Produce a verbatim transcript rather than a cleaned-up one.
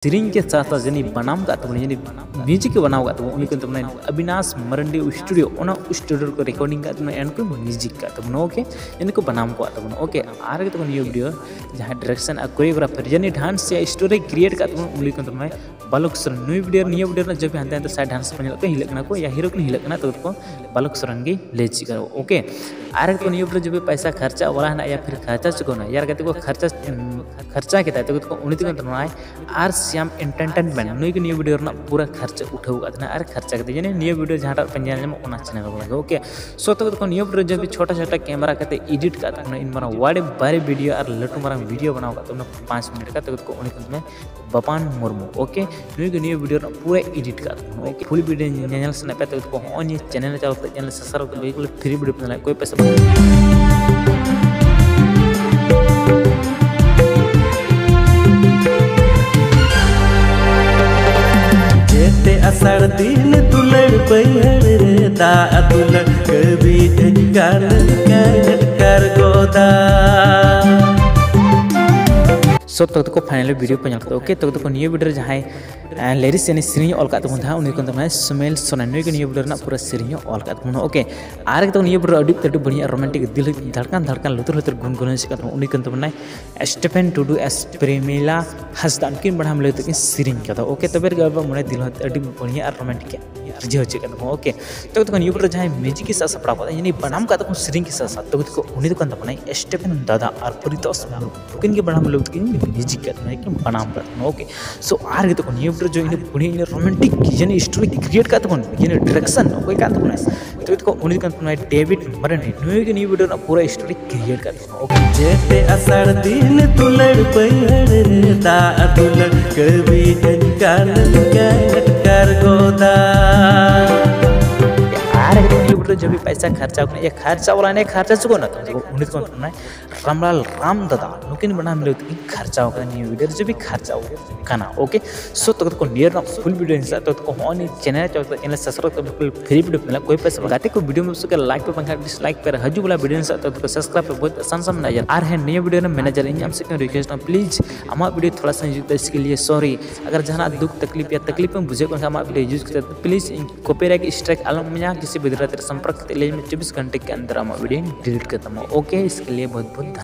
ᱥᱮᱨᱮᱧ ᱜᱮ ᱥᱟᱛᱟ ᱡᱟᱹᱱᱤᱡ ᱵᱟᱱᱟᱢ ᱠᱟᱜ ᱛᱟᱵᱚᱱᱟ, ᱡᱟᱹᱱᱤᱡ ᱢᱤᱭᱩᱡᱤᱠ ᱜᱮ ᱵᱮᱱᱟᱣ ᱠᱟᱜ ᱛᱟᱵᱚᱱᱟ, ᱩᱱᱤ ᱠᱟᱱ ᱛᱟᱵᱚᱱᱟ ᱚᱵᱤᱱᱟᱥ ᱢᱟᱨᱟᱱᱰᱤ ᱥᱴᱩᱰᱤᱭᱳ᱾ ᱚᱱᱟ ᱥᱴᱩᱰᱤᱭᱳ ᱨᱮᱠᱚ ᱨᱮᱠᱚᱨᱰᱤᱝ ᱠᱟᱜ ᱛᱟᱵᱚᱱᱟ, ᱮᱱ ᱠᱚ ᱢᱤᱭᱩᱡᱤᱠ ᱠᱟᱜ ᱛᱟᱵᱚᱱᱟ, ᱳᱠᱮ, ᱡᱟᱹᱱᱤᱡ ᱠᱚ ᱵᱟᱱᱟᱢ ᱠᱟᱜ ᱛᱟᱵᱚᱱᱟ, ᱳᱠᱮ᱾ ᱟᱨ ᱜᱮ ᱛᱟᱵᱚᱱ ᱱᱤᱭᱟᱹ ᱵᱷᱤᱰᱤᱭᱳ ᱡᱟᱦᱟᱸᱭ ᱰᱟᱭᱨᱮᱠᱥᱚᱱ ᱟᱨ ᱠᱳᱨᱤᱭᱳᱜᱨᱟᱯᱷᱟᱨ ᱡᱟᱹᱱᱤᱡ ᱰᱟᱱᱥ ᱥᱮ ᱥᱴᱳᱨᱤ ᱠᱨᱤᱭᱮᱴ ᱠᱟᱜ ᱛᱟᱵᱚᱱᱟ, ᱩᱱᱤ ᱠᱟᱱ ᱛᱟᱵᱚᱱᱟᱭ ᱵᱟᱞᱚᱠ ᱥᱚᱨᱮᱱ᱾ ᱱᱩᱭ ᱵᱷᱤᱰᱤᱭᱳ, ᱱᱤᱭᱟᱹ ᱵᱷᱤᱰᱤᱭᱳ ᱨᱮᱱᱟᱜ ᱡᱚᱵ ᱦᱟᱱᱛᱮ ᱱᱟᱛᱮ ᱥᱟᱭᱤᱰ ᱰᱟᱱᱥ ᱠᱚ ᱧᱮᱞᱚᱜ ᱠᱟᱱᱟ, ᱦᱤᱞᱟᱹᱜ ᱠᱟᱱᱟ ᱠᱚ, ᱭᱟ ᱦᱤᱨᱳ ᱠᱤᱱ ᱦᱤᱞᱟᱹᱜ ᱠᱟᱱᱟ, ᱛᱚ ᱠᱚ ᱵᱟᱞᱚᱠ ᱥᱚᱨᱮᱱ ᱜᱮ ᱞᱟᱹᱭ ᱪᱮᱫ ᱠᱟᱱᱟ, ᱳᱠᱮ᱾ ᱟᱨ ᱠᱚ ᱱᱤᱭᱟᱹ ᱵᱷᱤᱰᱤᱭᱳ ᱡᱚᱵ ᱯᱚᱭᱥᱟ ᱠᱷᱚᱨᱪᱟ ᱣᱟᱞᱟ ᱦᱮᱱᱟᱜ ᱭᱟ ᱯᱷᱤᱨ ᱠᱷᱚᱨᱪᱟ ᱪᱩᱠᱟᱹᱣ ᱱᱟ, ᱭᱟᱨ ᱜᱟᱛᱮ ᱠᱚ ᱠᱷᱚᱨᱪᱟ, ᱩᱢ, ᱠᱷᱚᱨᱪᱟ ᱠᱮᱫᱟ, ᱛᱚ ᱠᱚ ᱩᱱᱤ ᱛᱮ ᱠᱟᱱ ᱛᱟᱵᱚᱱᱟᱭ ᱟᱨ ᱥᱭᱟᱢ ᱮᱱᱴᱟᱨᱴᱮᱱᱢᱮᱱᱴ᱾ ᱱᱩᱭ ᱜᱮ ᱱᱤᱭᱟᱹ ᱵᱷᱤᱰᱤᱭᱳ ᱨᱮᱱᱟᱜ ᱯᱩᱨᱟᱹ ᱠᱷᱚᱨᱪᱟ ᱩᱴᱷᱟᱹᱣ ᱟᱠᱟᱫ ᱛᱟᱦᱮᱱᱟ ᱟᱨ ᱠᱷᱚᱨᱪᱟ ᱠᱟᱛᱮ ᱡᱟᱹᱱᱤᱡ ᱱᱤᱭᱟᱹ ᱵᱷᱤᱰᱤᱭᱳ ᱡᱟᱦᱟᱸᱴᱟᱜ ᱯᱮ ᱧᱮᱞ ᱧᱟᱢᱚᱜ ᱚᱱᱟ ᱪᱮᱱᱮᱞ ᱨᱮ ᱵᱚᱞᱚ ᱜᱮ, ᱳᱠᱮ᱾ ᱥᱚ ᱛᱚ ᱠᱚ ᱱᱤᱭᱟᱹ ᱵᱷᱤᱰᱤᱭᱳ ᱡᱚᱵ ᱪᱷᱳᱴᱟ ᱪᱷᱳᱴᱟ ᱠᱮᱢᱮᱨᱟ ᱠᱟᱛᱮ ᱮᱰᱤᱴ ᱠᱟᱜ ᱛᱟᱵᱚᱱᱟ, ᱤᱱ ᱢᱟᱨᱟᱝ ᱣᱟᱰᱮ ᱵᱟᱨᱮ ᱵᱷᱤᱰᱤᱭᱳ ᱟᱨ ᱞᱟᱹᱴᱩ ᱢᱟᱨᱟᱝ ᱵᱷᱤᱰᱤᱭᱳ ᱵᱮᱱᱟᱣ ᱠᱟᱜ ᱛᱟᱵᱚᱱᱟ ᱯᱟᱸᱪ ᱢᱤᱱᱤᱴ ᱠᱟᱛᱮ ᱠᱚ ᱩᱱᱤ ᱠᱟᱱ ᱛᱟᱵᱚᱱᱟ ᱵᱟᱯᱟᱱ ᱢᱩᱨᱢᱩ, ᱳᱠᱮ᱾ ᱱᱩᱭ ᱜᱮ ᱱᱤᱭᱟᱹ ᱵᱷᱤᱰᱤᱭᱳ ᱨᱮᱱᱟᱜ ᱯᱩᱨᱟᱹ ᱮᱰᱤᱴ ᱠᱟᱜ ᱛᱟᱵᱚᱱᱟ, ᱳᱠᱮ᱾ ᱯᱷᱩᱞ ᱵᱷᱤᱰᱤᱭᱳ ᱧᱮᱧᱮᱞ ᱥᱟᱱᱟ ᱯᱮ ᱛᱚ ᱠᱚ ᱦᱚᱸᱜᱼᱚᱭ ᱱᱤᱭᱟᱹ ᱪᱮᱱᱮᱞ ᱨᱮ ᱪᱟᱞᱟᱣ ᱠᱟᱛᱮ ᱪᱮᱱᱮᱞ ᱥᱟᱵᱥᱠᱨᱟᱭᱤᱵ ᱠᱟᱛᱮ ᱵᱤᱞᱠᱩᱞ ᱯᱷᱨᱤ ᱵᱷᱤᱰᱤᱭᱳ ᱯᱮ ᱧᱮᱞᱟ, ᱠᱳᱭ ᱯᱚᱭᱥᱟ ᱵᱟᱝ᱾ ᱡᱮᱛᱮ ᱟᱥᱟᱲ ᱫᱤᱱ ᱫᱩᱞᱟᱹᱲ ᱵᱟᱹᱭᱦᱟᱹᱲ ᱨᱮ ᱫᱟᱜ ᱫᱩᱞᱟᱹᱲ ᱠᱟᱹᱣᱤ ᱴᱷᱮᱱ ᱜᱟᱱ ᱞᱮᱠᱟᱭ ᱟᱴᱠᱟᱨ ᱜᱚᱫᱟ᱾ ᱥᱚᱵ ᱛᱚᱠ ᱛᱚᱠᱚ ᱯᱷᱟᱭᱱᱟᱞ ᱵᱷᱤᱰᱤᱭᱳ ᱯᱮ ᱧᱮᱞ ᱠᱮᱫᱟ, ᱳᱠᱮ᱾ ᱛᱚᱠ ᱛᱚᱠᱚ ᱱᱤᱭᱟᱹ ᱵᱷᱤᱰᱤᱭᱳ ᱨᱮ ᱡᱟᱦᱟᱸᱭ ᱞᱤᱨᱤᱠᱥ ᱥᱮ ᱥᱮᱨᱮᱧ ᱚᱞ ᱠᱟᱜ ᱛᱟᱵᱚᱱ ᱛᱟᱦᱮᱸᱫ, ᱩᱱᱤ ᱠᱟᱱ ᱛᱟᱵᱚᱱᱟᱭ ᱥᱩᱢᱮᱞ ᱥᱚᱨᱮᱱ᱾ ᱱᱩᱭ ᱜᱮ ᱱᱤᱭᱟᱹ ᱵᱷᱤᱰᱤᱭᱳ ᱨᱮᱱᱟᱜ ᱯᱩᱨᱟᱹ ᱥᱮᱨᱮᱧ ᱦᱚᱸ ᱚᱞ ᱠᱟᱜ ᱛᱟᱵᱚᱱᱟ, ᱳᱠᱮ᱾ ᱟᱨ ᱮᱠᱫᱚᱢ ᱱᱤᱭᱟᱹ ᱵᱷᱤᱰᱤᱭᱳ ᱨᱮ ᱟᱹᱰᱤ ᱟᱹᱰᱤ ᱵᱟᱹᱲᱤᱡ ᱨᱳᱢᱟᱱᱴᱤᱠ ᱫᱤᱞ ᱫᱷᱟᱲᱠᱟᱱ ᱫᱷᱟᱲᱠᱟᱱ ᱞᱩᱛᱩᱨ ᱞᱩᱛᱩᱨ ᱜᱩᱱᱜᱩᱱᱟᱹᱣ ᱪᱮᱫ ᱠᱟᱱ ᱛᱟᱵᱚᱱᱟ, ᱩᱱᱤ ᱠᱟᱱ ᱛᱟᱵᱚᱱᱟᱭ ᱥᱴᱤᱯᱷᱮᱱ ᱴᱩᱰᱩ ᱟᱨ ᱯᱨᱮᱢᱤᱞᱟ ᱦᱟᱸᱥᱫᱟ᱾ ᱩᱱᱠᱤᱱ ᱵᱟᱱᱟᱢ ᱞᱟᱹᱭ ᱛᱟᱹᱠᱤᱱ ᱥᱮᱨᱮᱧ ᱠᱟᱫᱟ, ᱳᱠᱮ᱾ ᱛᱚᱵᱮ ᱨᱮᱜᱮ ᱟᱵᱚᱣᱟᱜ ᱢᱚᱱᱮ ᱫᱤᱞ ᱦᱚᱸ ᱟᱹᱰᱤ ᱵᱟᱹᱲᱤᱡ ᱟᱨ ᱨᱳᱢᱟᱱᱴᱤᱠ ᱨᱤᱡᱷᱟᱹᱣ ᱦᱚᱪᱚᱭᱮᱫ ᱠᱟᱱ ᱛᱟᱵᱚᱱᱟ, ᱳᱠᱮ᱾ ᱛᱚᱵᱮ ᱛᱚᱠᱷᱚᱱ ᱱᱤᱭᱟᱹ ᱵᱷᱤᱰᱤᱭᱳ ᱨᱮ ᱡᱟᱦᱟᱸᱭ ᱢᱤᱭᱩᱡᱤᱠ ᱮ ᱥᱟᱵ ᱥᱟᱯᱲᱟᱣ ᱠᱟᱫᱟ, ᱡᱟᱹᱱᱤᱡ ᱵᱟᱱᱟᱢ ᱠᱟᱜ ᱛᱟᱵᱚᱱ ᱥᱮᱨᱮᱧ ᱜᱮ ᱥᱟᱵ ᱥᱟᱯᱲᱟᱣ, ᱛᱚᱵᱮ ᱛᱚᱠᱷᱚᱱ ᱩᱱᱤ ᱫᱚ ᱠᱟᱱ ᱛᱟᱵᱚᱱᱟᱭ ᱥᱴᱤᱯᱷᱮᱱ ᱫᱟᱫᱟ ᱟᱨ ᱯᱨᱤᱛᱚᱥ ᱢᱩᱨᱢᱩ᱾ ᱩᱱᱠᱤᱱ ᱜᱮ ᱵᱟᱱᱟᱢ ᱞᱟᱹᱜᱤᱫ ᱠᱤᱱ ᱢᱤᱭᱩᱡᱤᱠ ᱠᱟᱜ ᱛᱟᱵᱚᱱᱟ, ᱠᱤᱱ ᱵᱟᱱᱟᱢ ᱠᱟᱜ ᱛᱟᱵᱚᱱᱟ, ᱳᱠᱮ᱾ ᱥᱳ ᱟᱨ ᱜᱮ ᱛᱚᱠᱷᱚᱱ ᱱᱤᱭᱟᱹ ᱵᱷᱤᱰᱤᱭᱳ ᱨᱮ ᱡᱚ ᱤᱱᱟᱹ ᱯᱩᱱᱭᱟᱹ ᱤᱱᱟᱹ ᱨᱳᱢᱟᱱᱴᱤᱠ ᱡᱟᱹᱱᱤᱡ ᱥᱴᱳᱨᱤ ᱠᱨᱤᱭᱮᱴ ᱠᱟᱜ ᱛᱟᱵᱚᱱ, ᱡᱟᱹᱱᱤᱡ ᱰᱟᱭᱨᱮᱠᱥᱚᱱ ᱚᱠᱚᱭ ᱠᱟᱱ ᱛᱟᱵᱚᱱᱟᱭ? ᱛᱚᱵᱮ ᱛᱚᱠᱷᱚᱱ ᱩᱱᱤ ᱫᱚ ᱠᱟᱱ ᱛᱟᱵᱚᱱᱟᱭ ᱰᱮᱵᱷᱤᱰ ᱢᱟᱨᱟᱱᱰᱤ᱾ ᱱᱩᱭ ᱜᱮ ᱱᱤᱭᱟᱹ ᱵᱷᱤᱰᱤᱭᱳ ᱨᱮᱱᱟᱜ ᱯᱩᱨᱟᱹ ᱥᱴᱳᱨᱤ ᱠᱨᱤᱭᱮᱴ ᱠᱟᱜ ᱛᱟᱵᱚᱱᱟ, ᱳᱠᱮ᱾ ᱡᱮᱛᱮ ᱟᱥᱟᱲ ᱫᱤᱱ ᱫᱩᱞᱟᱹᱲ ᱵᱟᱹᱭᱦᱟᱹᱲ ᱨᱮ ᱫᱟᱜ ᱫᱩᱞᱟᱹᱲ ᱠᱟᱹᱣᱤ ᱴᱷᱮᱱ ᱜᱟᱱ ᱞᱮᱠᱟᱭ ᱟᱴᱠᱟᱨ ᱜᱚᱫᱟ᱾ ᱟᱨ ᱱᱤᱭᱟᱹ ᱵᱷᱤᱰᱤᱭᱳ जो भी पैसा खर्चा होगा, ये खर्चा वाला नहीं, खर्चा चुका ना, तो उन्नीस को रामलाल राम दादा नुकिन बना मिले उतनी खर्चा होगा, नहीं वीडियो जो भी खर्चा होगा खाना। ओके, सो तो को नियर ना फुल वीडियो हिंसा तो को होनी चैनल चौक चैनल सब्सक्राइब कर बिल्कुल फ्री वीडियो मिला, कोई पैसा लगाते को वीडियो में उसके लाइक पे पंखा डिसलाइक पर हजू वाला वीडियो हिंसा तो को सब्सक्राइब पे बहुत आसान समझ आ जाए। आर है नया वीडियो ना मैनेजर इन हमसे क्यों रिक्वेस्ट ना प्लीज हमारा वीडियो थोड़ा सा यूज इसके लिए सॉरी। अगर जहाँ दुख तकलीफ या तकलीफ में बुझे को हमारा वीडियो यूज करते तो प्लीज कॉपीराइट स्ट्राइक आलम में किसी भी तरह तेरे संपर्क के लिए मैं चौबीस घंटे के अंदर हमारा वीडियो डिलीट करता हूँ। ओके, इसके लिए बहुत बहुत धन्यवाद।